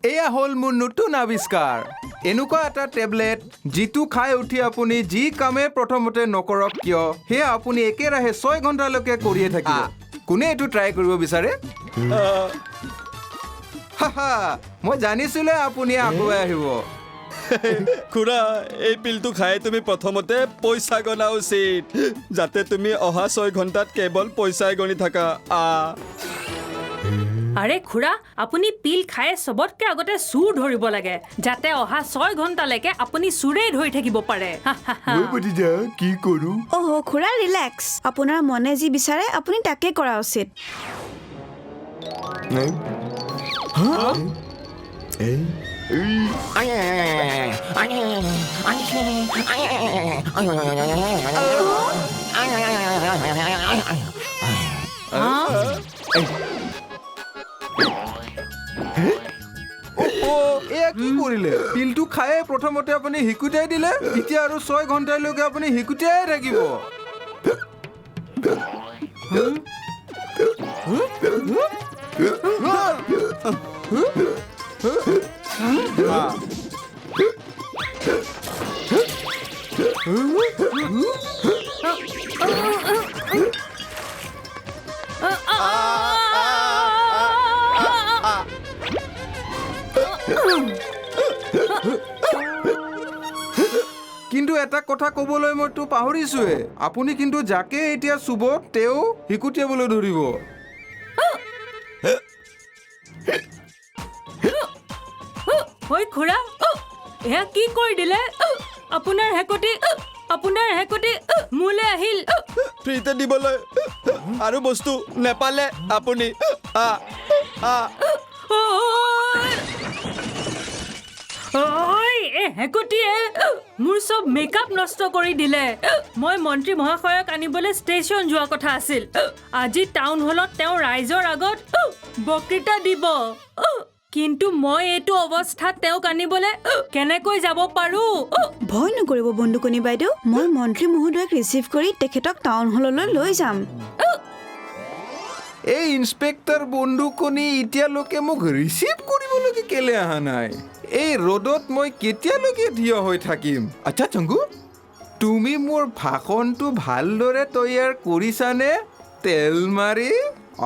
এয়া হ'ল মোৰ নতুন আৱিষ্কাৰ। এনেকুৱা এটা টেবলেট যিটো খাই উঠি আপুনি যি কামে প্ৰথমতে নকৰক কিয়, সেয়া আপুনি একেৰাহে 6 ঘণ্টালৈকে কৰিয়ে থাকিব। কোনে এইটো ট্ৰাই কৰিব বিচাৰে? হাহা, মই জানিছিলোৱে আপুনি আগুৱাই আহিব। খুৰা, এই পিলটো খাই তুমি প্ৰথমতে পইচা গণা উচিত, যাতে তুমি অহা 6 ঘণ্টাত কেৱল পইচাই গণি থাকা। আৰে খুৰা, আপুনি পিল খাই চবতকে আগতে চুৰ ধৰিব লাগে, যাতে অহা 6 ঘণ্টালৈকে আপুনি চুৰেই ধৰি থাকিব পাৰে। মই ভতিজা কি কৰো? অহ খুৰা, ৰিলেক্স। আপোনাৰ মনে যি বিচাৰে আপুনি তাকে কৰা উচিত। এয়া কি কৰিলে? পিলটো খায়ে প্ৰথমতে আপুনি শিকুটিয়াই দিলে, এতিয়া আৰু 6 ঘণ্টালৈকে আপুনি শিকুটিয়াই থাকিব। কিন্তু এটা কথা ক'বলৈ মইতো পাহৰিছোৱে, আপুনি কিন্তু যাকে এতিয়া চুব তেওঁ শিকুটিয়াবলৈ ধৰিব। ঐ খুৰা, এয়া কি কৰি দিলে? আপোনাৰ হেকতি, আপোনাৰ হেকতি মোলৈ আহিল। ফ্ৰীতে দিবলৈ আৰু বস্তু নেপালে আপুনি। এই হেকতিয়ে মোৰ চব মেকআপ নষ্ট কৰি দিলে। মই মন্ত্ৰী মহাশয়ক আনিবলৈ ষ্টেচন যোৱা কথা আছিল। আজি টাউন হলত তেওঁ ৰাইজৰ আগত বক্তৃতা দিব, কিন্তু মই এইটো অৱস্থাত তেওঁক আনিবলৈ কেনেকৈ যাব পাৰো? ভয় নকৰিব বন্ধুকণী বাইদেউ, মই মন্ত্ৰী মহোদয়ক ৰিচিভ কৰি তেখেতক টাউন হললৈ লৈ যাম। এই ইন্সপেক্টৰ বন্ধুকণী এতিয়ালৈকে মোক ৰিচিভ কৰিবলৈকে কেলে অহা নাই? এই ৰ'দত মই কেতিয়ালৈকে থিয় হৈ থাকিম? আচ্ছা চংগু, তুমি মোৰ ভাষণটো ভালদৰে তৈয়াৰ কৰিছানে? তেল মাৰি?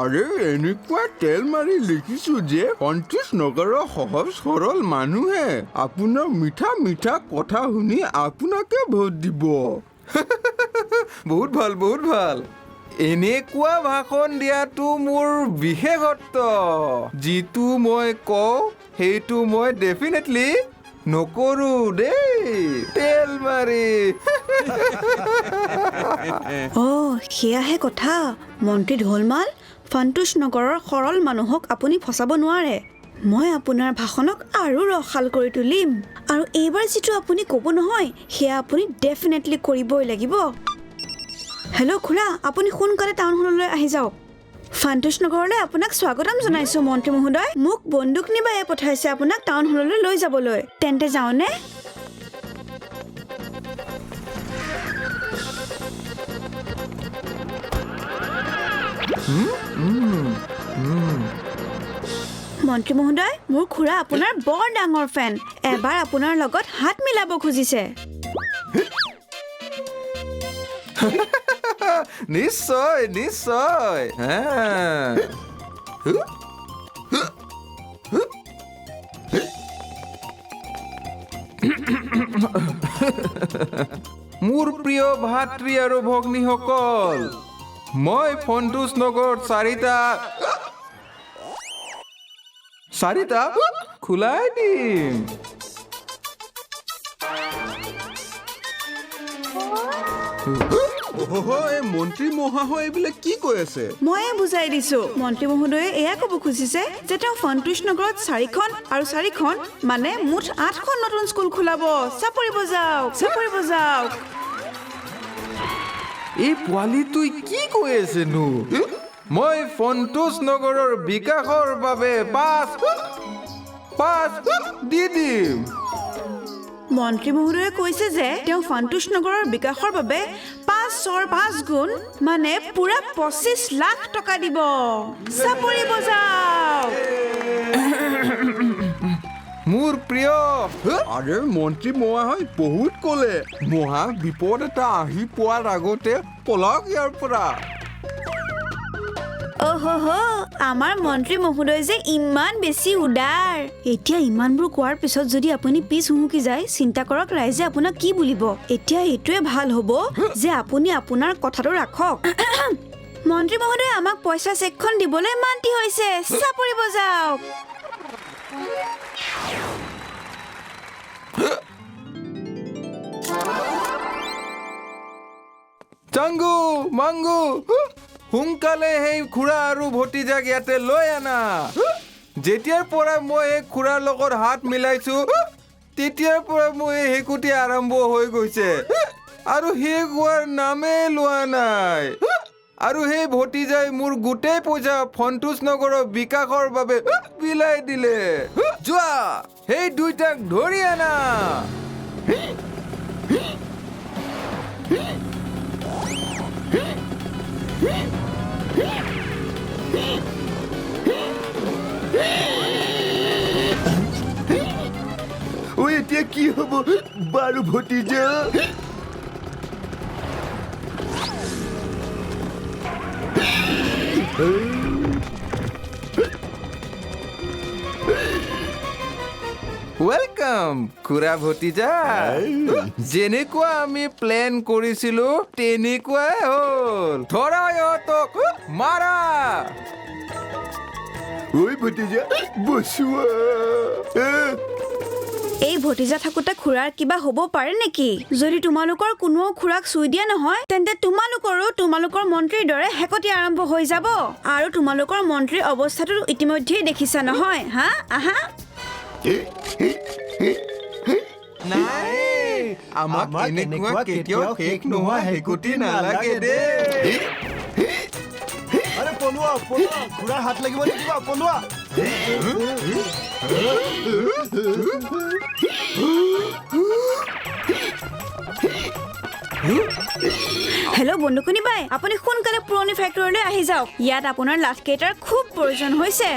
আৰে এনেকুৱা তেল মাৰি লিখিছো যে সন্তোষ নগৰৰ সহজ সৰল মানুহে আপোনাৰ মিঠা মিঠা কথা শুনি আপোনাকে ভোট দিব। বহুত ভাল, বহুত ভাল। এনেকুৱা ভাষণ দিয়াটো মোৰ বিশেষত্ব। যিটো মই কওঁ সেইটো মই ডেফিনেটলি নকৰো দেই, তেল মাৰি। অ' সেয়াহে কথা। মন্ত্ৰী ঢোলমাল, সন্তোষ নগৰৰ সৰল মানুহক আপুনি ফচাব নোৱাৰে। মই আপোনাৰ ভাষণক আৰু ৰসাল কৰি তুলিম, আৰু এইবাৰ যিটো আপুনি ক'ব নহয় সেয়া আপুনি ডেফিনেটলি কৰিবই লাগিব। হেল্ল' খুৰা, আপুনি সোনকালে টাউন হললৈ আহি যাওক। সন্তোষ নগৰলৈ আপোনাক স্বাগতম জনাইছোঁ মন্ত্ৰী মহোদয়। মোক বন্দুক নিবায়ে পঠাইছে আপোনাক টাউন হললৈ লৈ যাবলৈ। তেন্তে যাওঁনে? মন্ত্ৰী মহোদয়, মোৰ খুৰা আপোনাৰ বৰ ডাঙৰ ফেন। এবাৰ আপোনাৰ লগত হাত মিলাব খুজিছে। নিশ্চয় নিশ্চয়। মোৰ প্ৰিয় ভাতৃ আৰু ভগ্নীসকল, মই সন্তোষ নগৰত চাৰিটা খোলাই দিম। এই মন্ত্ৰী মহাশয় এইবিলাক কি কৈ আছে? ময়ে বুজাই দিছো। মন্ত্ৰী মহোদয়ে এয়া ক'ব খুজিছে যে তেওঁ সন্তোষ নগৰত 4খন আৰু 4খন মানে মুঠ 8খন নতুন স্কুল খোলাব। চাপৰি বজাওক, চাপৰি বজাওক। এই পোৱালিটোই কি কৈ আছেনো? মই সন্তোষ নগৰৰ বিকাশৰ বাবে 5 5 দি দিম। মন্ত্ৰী মহোদয়ে কৈছে যে তেওঁ সন্তোষ নগৰৰ বিকাশৰ বাবে 5 5 গুণ মানে পুৰা 25 লাখ টকা দিব। চাপৰি বজাওক। মোৰ প্ৰিয়। আৰে মন্ত্ৰী মহাশয় বহুত ক'লে, মহা বিপদ এটা আহি পোৱাৰ আগতে পলাওক ইয়াৰ পৰা। অহ, আমাৰ মন্ত্ৰী মহোদয় যে ইমান বেছি উদাৰ। এতিয়া ইমানবোৰ কোৱাৰ পিছত যদি আপুনি পিছ হুঁহুকি যায়, চিন্তা কৰক ৰাইজে আপোনাক কি বুলিব। এতিয়া এইটোৱে ভাল হ'ব যে আপুনি আপোনাৰ কথাটো ৰাখক। মন্ত্ৰী মহোদয় আমাক পইচা চেকখন দিবলৈ মান্তি হৈছে। চাপৰি বজাওক। চাংগু মাংগু, সোনকালে সেই খুৰা আৰু ভতিজাক ইয়াতে লৈ আনা। যেতিয়াৰ পৰা মই এই খুৰাৰ লগত হাত মিলাইছো, তেতিয়াৰ পৰা মোৰ এই হেকুটি আৰম্ভ হৈ গৈছে আৰু শেষ হোৱাৰ নামেই লোৱা নাই। আৰু সেই ভতিজাই মোৰ গোটেই পইচা সন্তোষ নগৰৰ বিকাশৰ বাবে বিলাই দিলে। যোৱা, সেই দুইটাক ধৰি আনা। ঐ, এতিয়া কি হ'ব বাৰু ভতিজা? Welcome খুৰা ভতিজা। যেনেকুৱা আমি প্লেন কৰিছিলো তেনেকুৱাই হ'ল। ধৰা ইহঁতক, মাৰা। ঐ ভতিজা, বচোৱা। এই ভতিজা থাকোঁতে খুৰাৰ কিবা হ'ব পাৰে নেকি? যদি তোমালোকৰ কোনো খুৰাক চুই দিয়া নহয়, তেন্তে তোমালোকৰো তোমালোকৰ মন্ত্ৰীৰ দৰে হেকতি আৰম্ভ হৈ যাব। আৰু তোমালোকৰ মন্ত্ৰীৰ অৱস্থাটো ইতিমধ্যেই দেখিছা নহয়? হা, আহা। নাই, আমাক এনেকুৱা কেতিয়াও শেষ নোহোৱা হেকুটি নালাগে দেই। আৰে পলোৱা, পলোৱা, খুৰাৰ হাত লাগিব নিদিবা, পলোৱা। হেল্ল' বন্ধুকণী বাই, আপুনি সোনকালে পুৰণি ফেক্টৰীলৈ আহি যাওক। ইয়াত আপোনাৰ লাঠকেইটাৰ খুব প্ৰয়োজন হৈছে।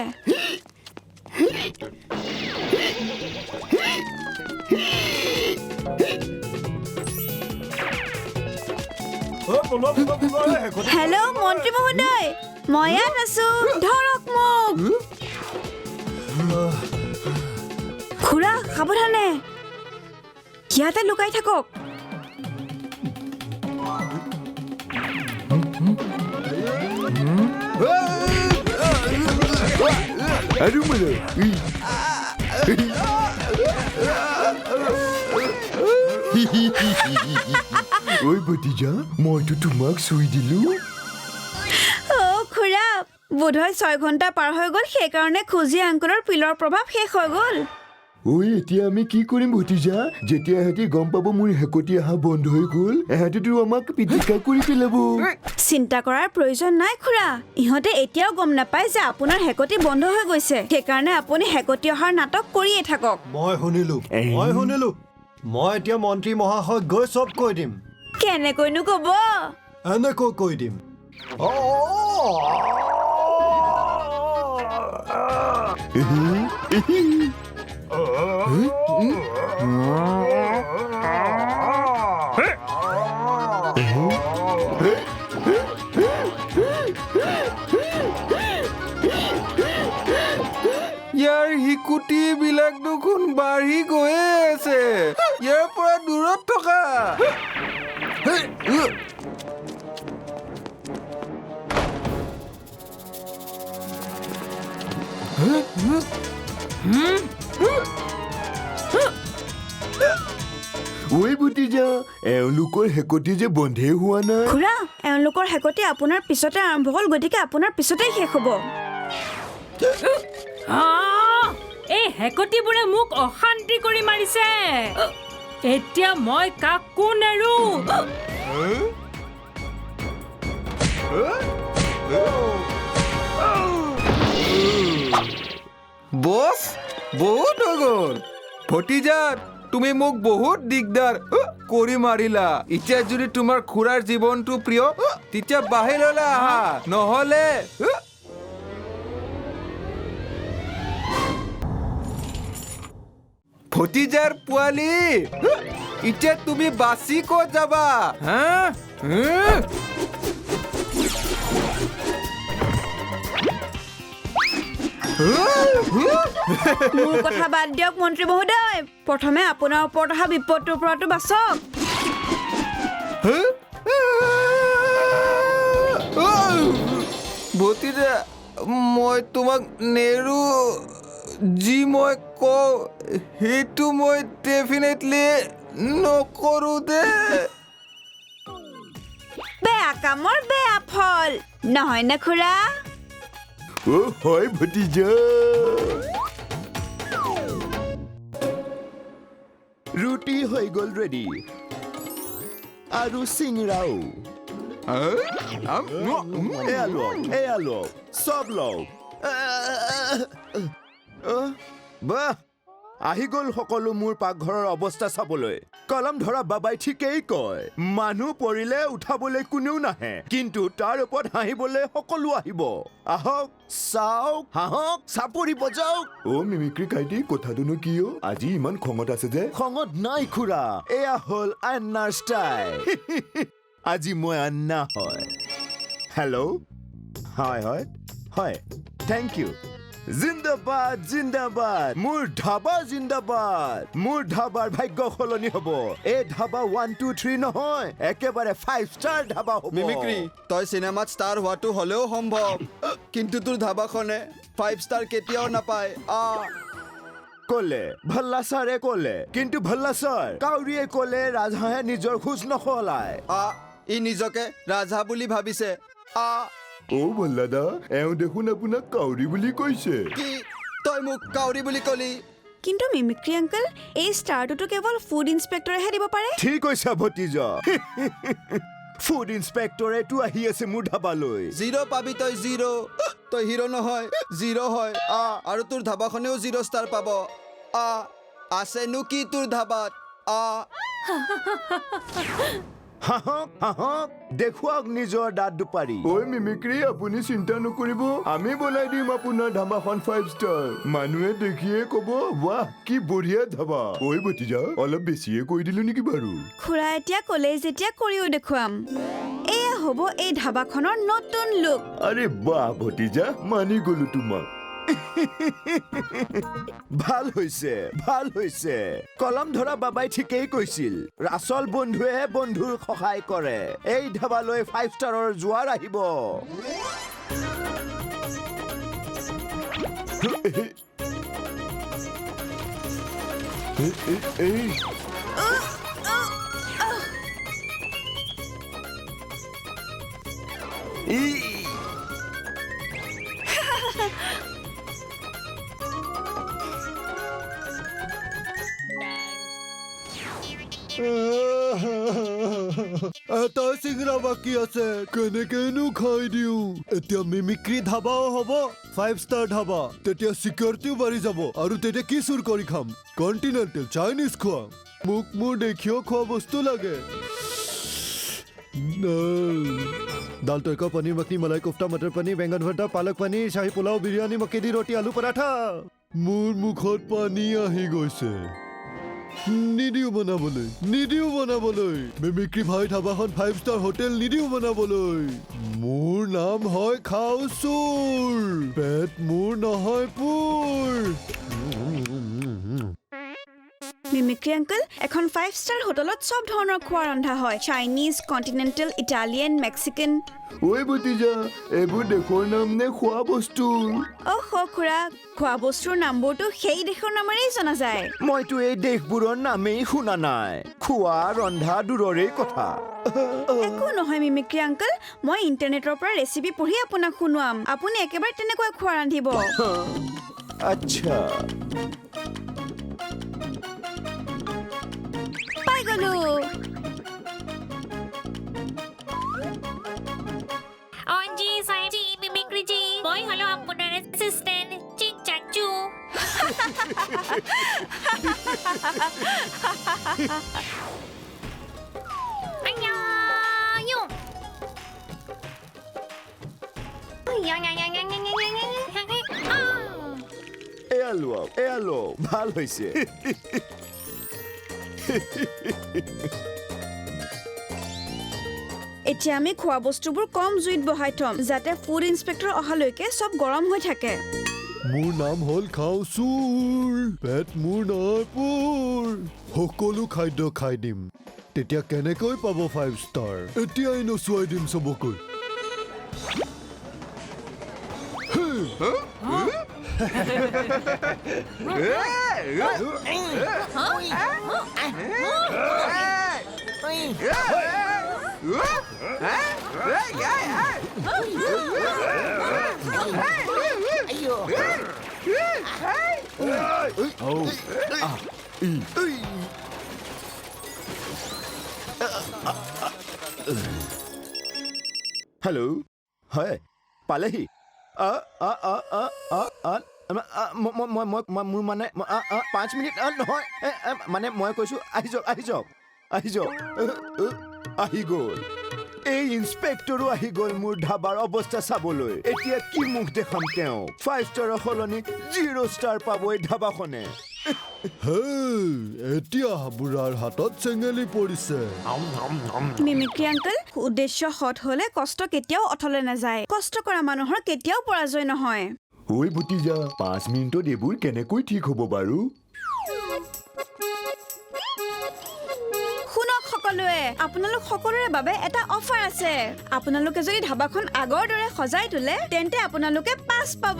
হেল্ল' মন্ত্ৰী মহোদয়, মই ইয়াত আছো, ধৰক মোক। খুৰা সাৱধানে, ইয়াতে লুকাই থাকক। ঐ ভতিজা, মইতো তোমাক চুই দিলো। অ' খুৰা, বোধহয় 6 ঘণ্টা পাৰ হৈ গ'ল, সেইকাৰণে খুজি আংকুলৰ পিলৰ প্ৰভাৱ শেষ হৈ গ'ল। ঐ, এতিয়া আমি কি কৰিম ভতিজা? যেতিয়া এহেঁতি গম পাব মোৰ হেকতি অহা বন্ধ হৈ গ'ল, এহেঁতিতো আমাক পিটিকা কৰি পেলাব। চিন্তা কৰাৰ প্ৰয়োজন নাই খুৰা, ইহঁতে এতিয়াও গম নাপায় যে আপোনাৰ হেকতি বন্ধ হৈ গৈছে। সেইকাৰণে আপুনি হেকতি অহাৰ নাটক কৰিয়ে থাকক। মই শুনিলো, মই শুনিলো। মই এতিয়া মন্ত্ৰী মহাশয়ক গৈ চব কৈ দিম। কেনেকৈনো ক'ব? এনেকৈ কৈ দিম। ইয়াৰ শিকুটিবিলাক দেখোন বাঢ়ি গৈয়ে আছে। ইয়াৰ পৰা দূৰত থকা। ঐ ভতিজা, এওঁলোকৰ হেকতি যে বন্ধেই হোৱা নাই। খুৰা, এওঁলোকৰ হেকতি আপোনাৰ পিছতে আৰম্ভ হ'ল, গতিকে আপোনাৰ পিছতেই শেষ হ'ব। এই হেকতিবোৰে মোক অশান্তি কৰি মাৰিছে। এতিয়া মই কাকো নেৰো। বছ, বহুত হৈ গ'ল। ভতিজা, তুমি মোক বহুত দিগদাৰ কৰি মাৰিলা। এতিয়া যদি তোমাৰ খুৰাৰ জীৱনটো প্ৰিয়, তেতিয়া বাহিৰলৈ আহা, নহ'লে ভতিজাৰ পোৱালি, এতিয়া তুমি বাচি ক'ত যাবা? হা? মোৰ কথা বাদ দিয়ক মন্ত্ৰী মহোদয়, প্ৰথমে আপোনাৰ ওপৰত অহা বিপদটোৰ পৰাতো বাচক। ভতিজা, মই তোমাক নেৰো। যি মই কওঁ সেইটো মই ডেফিনেটলি নকৰোঁ দে। বেয়া কামৰ বেয়া ফল নহয়নে খুৰা? অ হয় ভতিজা। ৰুটি হৈ গ'ল ৰেডি, আৰু চিঙৰাও। এয়া লওক, এয়া লওক, চব লওক। বাহ, আহি গ'ল সকলো মোৰ পাকঘৰৰ অৱস্থা চাবলৈ। কলম ধৰা বাবাই ঠিকেই কয়, মানুহ পৰিলে উঠাবলৈ কোনেও নাহে, কিন্তু তাৰ ওপৰত হাঁহিবলৈ সকলো আহিব। আহক, চাওক, হাঁহক, চাপৰি বজাওক। অ মিমিক্ৰি কাইটি, কথাটোনো কি অ? আজি ইমান খঙত আছে যে? খঙত নাই খুৰা, এয়া হ'ল আন্নাৰ ষ্টাইল। আজি মই আন্না হয়। হেল্ল', হয় হয় হয়, thank U. জিন্দাবাদ জিন্দাবাদ, মোৰ ধাবা জিন্দাবাদ। মোৰ ধাবাৰ ভাগ্য সলনি হ'ব। এই ধাবা 1 2 3 নহয়, একেবাৰে 5 ষ্টাৰ ধাবা হ'ব। মিমিক্ৰি, তই চিনেমাত ষ্টাৰ হোৱাটো হ'লেও সম্ভৱ, কিন্তু তোৰ ধাবাখনে 5 ষ্টাৰ কেতিয়াও নাপায়। ক'লে ভল্লা ছাৰে ক'লে, কিন্তু ভল্লা ছাৰ কাউৰীয়ে ক'লে ৰাজহাঁহে নিজৰ খোজ নসলায়। ই নিজকে ৰাজহাঁহ বুলি ভাবিছে। অ ভল্লাদা, এওঁ দেখোন আপোনাক কাউৰী বুলি কৈছে। কি তই মোক কাউৰী বুলি কলি? কিন্তু মিমিক্ৰি আংকল, এই ষ্টাৰটোতো কেৱল ফুড ইন্সপেক্টৰেহে দিব পাৰে। ঠিক কৈছা ভতিজা, ফুড ইন্সপেক্টৰেতো আহি আছে মোৰ ধাবালৈ। জিৰ' পাবি তই, জিৰ'। তই হিৰ' নহয়, জিৰ' হয়। আৰু তোৰ ধাবাখনেও 0 ষ্টাৰ পাব। আছেনো কি তোৰ ধাবাত? হাঁহক হাঁহক, দেখুৱাওক নিজৰ দাঁত দুপাৰি। ঐ মিমিক্ৰি, আপুনি চিন্তা নকৰিব, আমি বনাই দিম আপোনাৰ ধাবাখন 5 ষ্টাৰ। মানুহে দেখিয়ে ক'ব, ৱাহ কি বঢ়িয়া ধাবা। ঐ ভতিজা, অলপ বেছিয়ে কৈ দিলো নেকি বাৰু? খুৰা এতিয়া ক'লেই যেতিয়া কৰিও দেখুৱাম। এয়া হ'ব এই ধাবাখনৰ নতুন লুক। আৰে বাহ ভতিজা, মানি গলো তোমাক। ভাল হৈছে, ভাল হৈছে। কলম ধৰা বাবাই ঠিকেই কৈছিল, আচল বন্ধুৱেহে বন্ধুৰ সহায় কৰে। এই ধাবালৈ 5 ষ্টাৰৰ জোৱাৰ আহিব। এটা চিঙৰা বাকী আছে, কেনেকেনো খাই দিওঁ। এতিয়া মিমিক্ৰি ধাবাও হ'ব 5 ষ্টাৰ ধাবা, তেতিয়া চিকিউৰিটিও বাঢ়ি যাব। আৰু তেতিয়া কি চুৰ কৰি খাম? কণ্টিনেণ্টেল চাইনিজ খোৱা। মোক মোৰ দেশীয় খোৱা বস্তু লাগে। দাল তড়কা, পনীৰ মখনি, মলাই কোফটা, মটৰ পনীৰ, বেঙন ভৰ্তা, পালক পনীৰ, শাহী পোলাও, বিৰিয়ানী, মক্কি দি ৰুটি, আলু পৰাঠা। মোৰ মুখত পানী আহি গৈছে। নিদিওঁ বনাবলৈ, নিদিওঁ বনাবলৈ। মিমিক্ৰি ভাই ধাবাখন 5 ষ্টাৰ হোটেল নিদিওঁ বনাবলৈ। মোৰ নাম হয় খাউচুৰ, পেট মোৰ নহয় পুৰ। মিমিক্ৰি আংকল, এখন 5 ষ্টাৰ হোটেলত চব ধৰণৰ খোৱা ৰন্ধা হয়, চাইনিজ, কণ্টিনেণ্টেল, ইটালিয়ান, মেক্সিকান। ঐ ভতিজা, এইবোৰ দেশৰ নাম নে খোৱা বস্তু? অহ খুৰা, খোৱা বস্তুৰ নামবোৰতো সেই দেশৰ নামেৰেই জনা যায়। মইতো এই দেশবোৰৰ নামেই শুনা নাই, খোৱা ৰন্ধা দূৰৰে কথা। একো নহয় মিমিক্ৰি আংকল, মই ইণ্টাৰনেটৰ পৰা ৰেচিপি পঢ়ি আপোনাক শুনোৱাম, আপুনি একেবাৰে তেনেকৈ খোৱা ৰান্ধিব। আচ্ছা, পাই গলো। মই হলো আপোনাৰ এছিষ্টেণ্ট চিংচাচু। এয়া লোৱা, এয়া লওক, ভাল হৈছে। এতিয়া আমি খোৱা বস্তুবোৰ কম জুইত বহাই থ'ম, যাতে ফুড ইন্সপেক্টৰ অহালৈকে চব গৰম হৈ থাকে। মোৰ নাম হ'ল খাওচুৰ, পেট মোৰ নহয় পুৰ। সকলো খাদ্য খাই দিম, তেতিয়া কেনেকৈ পাব 5 ষ্টাৰ? এতিয়াই নচুৱাই দিম চবকৈ। হেল্ল', হয় পালেহি। মোৰ মানে 5 মিনিট নহয়, মানে মই কৈছোঁ আহি যাওক, আহি যাওক, আহি যাওক। আহি গ'ল এই ইন্সপেক্টৰো, আহি গ'ল মোৰ ধাবাৰ অৱস্থা চাবলৈ। এতিয়া কি মুখ দেখাম তেওঁক? 5 ষ্টাৰৰ সলনি 0 ষ্টাৰ পাব এই ধাবাখনে। এতিয়া বুঢ়াৰ হাতত চেঙেলি পৰিছে। মিমিক্ৰি আংকল, উদ্দেশ্য সৎ হ'লে কষ্ট কেতিয়াও অথলে নাযায়। কষ্ট কৰা মানুহৰ কেতিয়াও পৰাজয় নহয়। ঐ ভতিজা, 5 মিনিটত এইবোৰ কেনেকৈ ঠিক হ'ব বাৰু? শুনক সকলোৱে, আপোনালোক সকলোৰে বাবে এটা অফাৰ আছে। আপোনালোকে যদি ধাবাখন আগৰ দৰে সজাই তোলে, তেন্তে আপোনালোকে 5 পাব।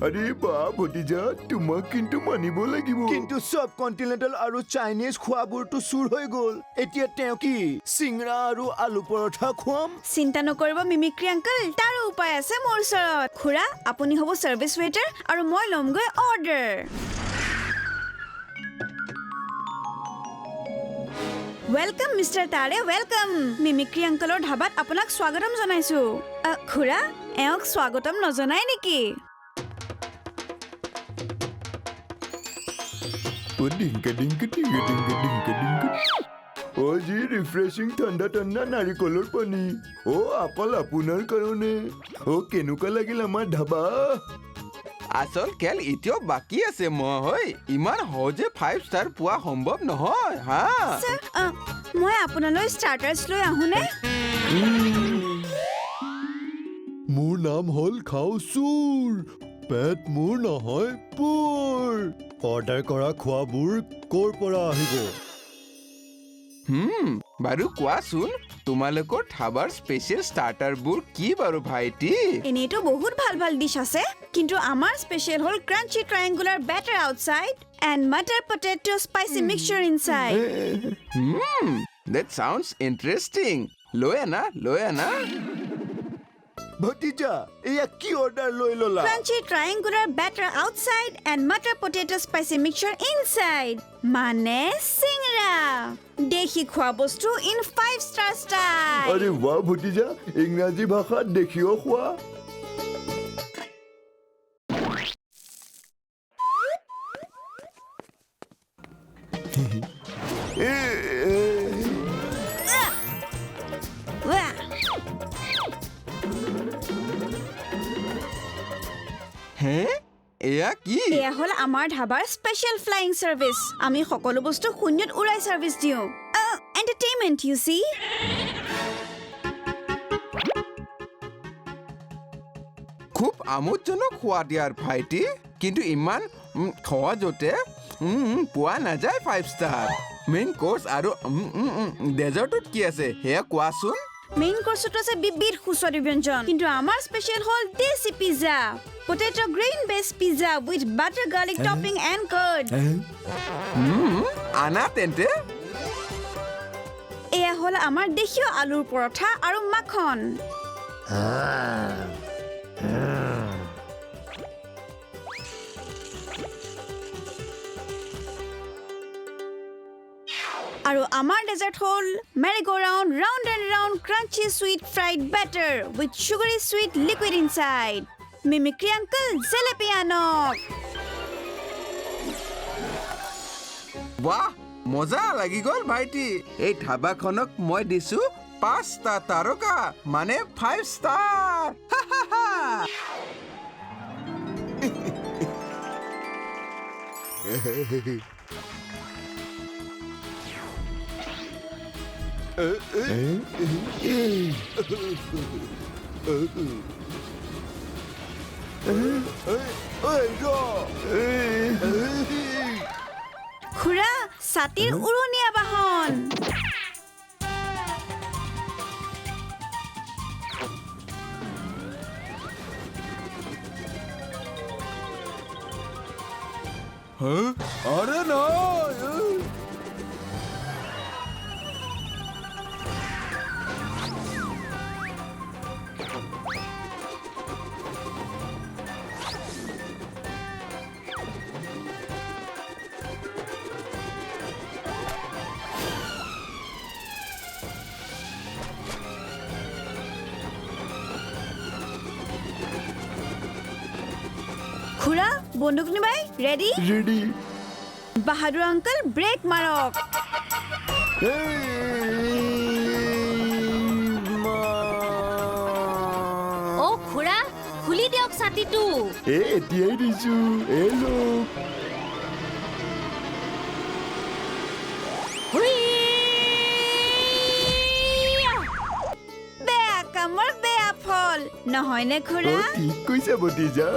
আৰে বা ভতিজা, তোমাক কিন্তু মানিব লাগিব। কিন্তু চব কণ্টিনেণ্টেল আৰু চাইনিজ খোৱাবোৰতো চুৰ হৈ গ'ল। এতিয়া তেওঁ কি চিংৰা আৰু আলু পৰঠা খুৱাম? চিন্তা নকৰিব মিমিক্ৰি আংকল, তাৰো উপায় আছে মোৰ ওচৰত। খুৰা, আপুনি হ'ব ছাৰ্ভিচ ৱেইটাৰ আৰু মই ল'মগৈ অৰ্ডাৰ। Welcome mister তাৰে, welcome. Mimicry আংকলৰ ধাবাত আপোনাক স্বাগতম জনাইছো। খুৰা, এওঁক স্বাগতম নজনাই নেকি? অ' যি ৰিফ্ৰেছিং ঠাণ্ডা ঠাণ্ডা নাৰিকলৰ পানী। অ' অকল আপোনাৰ কাৰণে। অ' কেনেকুৱা লাগিল আমাৰ ধাবা? আচল খেল এতিয়াও বাকী আছে মহৈ। ইমান সহজে 5 ষ্টাৰ পোৱা সম্ভৱ নহয়। হা মই আপোনালৈ ষ্টাৰ্টাৰ্ছ লৈ আহোনে? মোৰ নাম হ'ল খাওচুৰ, পেট মোৰ নহয় পুৰ। অৰ্ডাৰ কৰা খোৱাবোৰ ক'ৰ পৰা আহিব? বাৰু কোৱাচোন, তোমালোকৰ ধাবাৰ স্পেচিয়েল ষ্টাৰ্টাৰবোৰ কি বাৰু ভাইটি? এনেইতো বহুত ভাল ভাল ডিছ আছে, কিন্তু আমাৰ স্পেচিয়েল হ'ল crunchy triangular batter outside and matar potato spicy mixture inside. That sounds interesting. লৈ আনা, লৈ আনা। ভতিজা, এয়া কি অৰ্ডাৰ লৈ ল'লা? Crunchy triangular batter outside and matar potato spicy mixture inside, মানে চিংৰা। দেশী খোৱা বস্তু ইন 5 ষ্টাৰ ষ্টাইল। আৰে বাহ ভতিজা, ইংৰাজী ভাষাত দেশীয় খোৱা। হে, এয়া কি? এয়া হ'ল আমাৰ ধাবাৰ স্পেচিয়েল ফ্লাইং ছাৰ্ভিচ। আমি সকলো বস্তু শূন্যত উৰাই ছাৰ্ভিচ দিওঁ। Entertainment, you C. খুব আমোদজনক সোৱাদ ইয়াৰ ভাইটি, কিন্তু ইমান সহজতে পোৱা নাযায় 5 ষ্টাৰ। মেইন কোৰ্চ আৰু ডেজাৰ্টত কি আছে সেয়া কোৱাচোন? মেইন কোৰ্চত আছে বিবিধ সুস্বাদু ব্যঞ্জন, কিন্তু আমাৰ স্পেচিয়েল হ'ল desi pizza, potato green base pizza with butter garlic topping and curd. আনা তেন্তে। এয়া হ'ল আমাৰ দেশীয় আলুৰ পৰঠা আৰু মাখন। আৰু আমাৰ ডেজাৰ্ট হ'ল merry go round, round and round crunchy sweet fried batter with sugary sweet liquid inside. Mimicry uncle, jalebi আনক। বাহ, মজা লাগি গ'ল ভাইটি। এই ধাবাখনক মই দিছো পাঁচটা তাৰকা, মানে 5 ষ্টাৰ। খুৰা, ছাতিৰ উৰণীয়া বাহন। আৰে নহয়। খুৰা, বন্দুক নিবাই ৰেডি? ৰেডি। বাহাদুৰ আংকল, ব্ৰেক মাৰক। অ খুৰা, খুলি দিয়ক ছাতিটো। এ এতিয়াই দিছো, এই লোক। বেয়া কামৰ বেয়া ফল নহয়নে খুৰা? ঠিক কৈছে ভতিজা।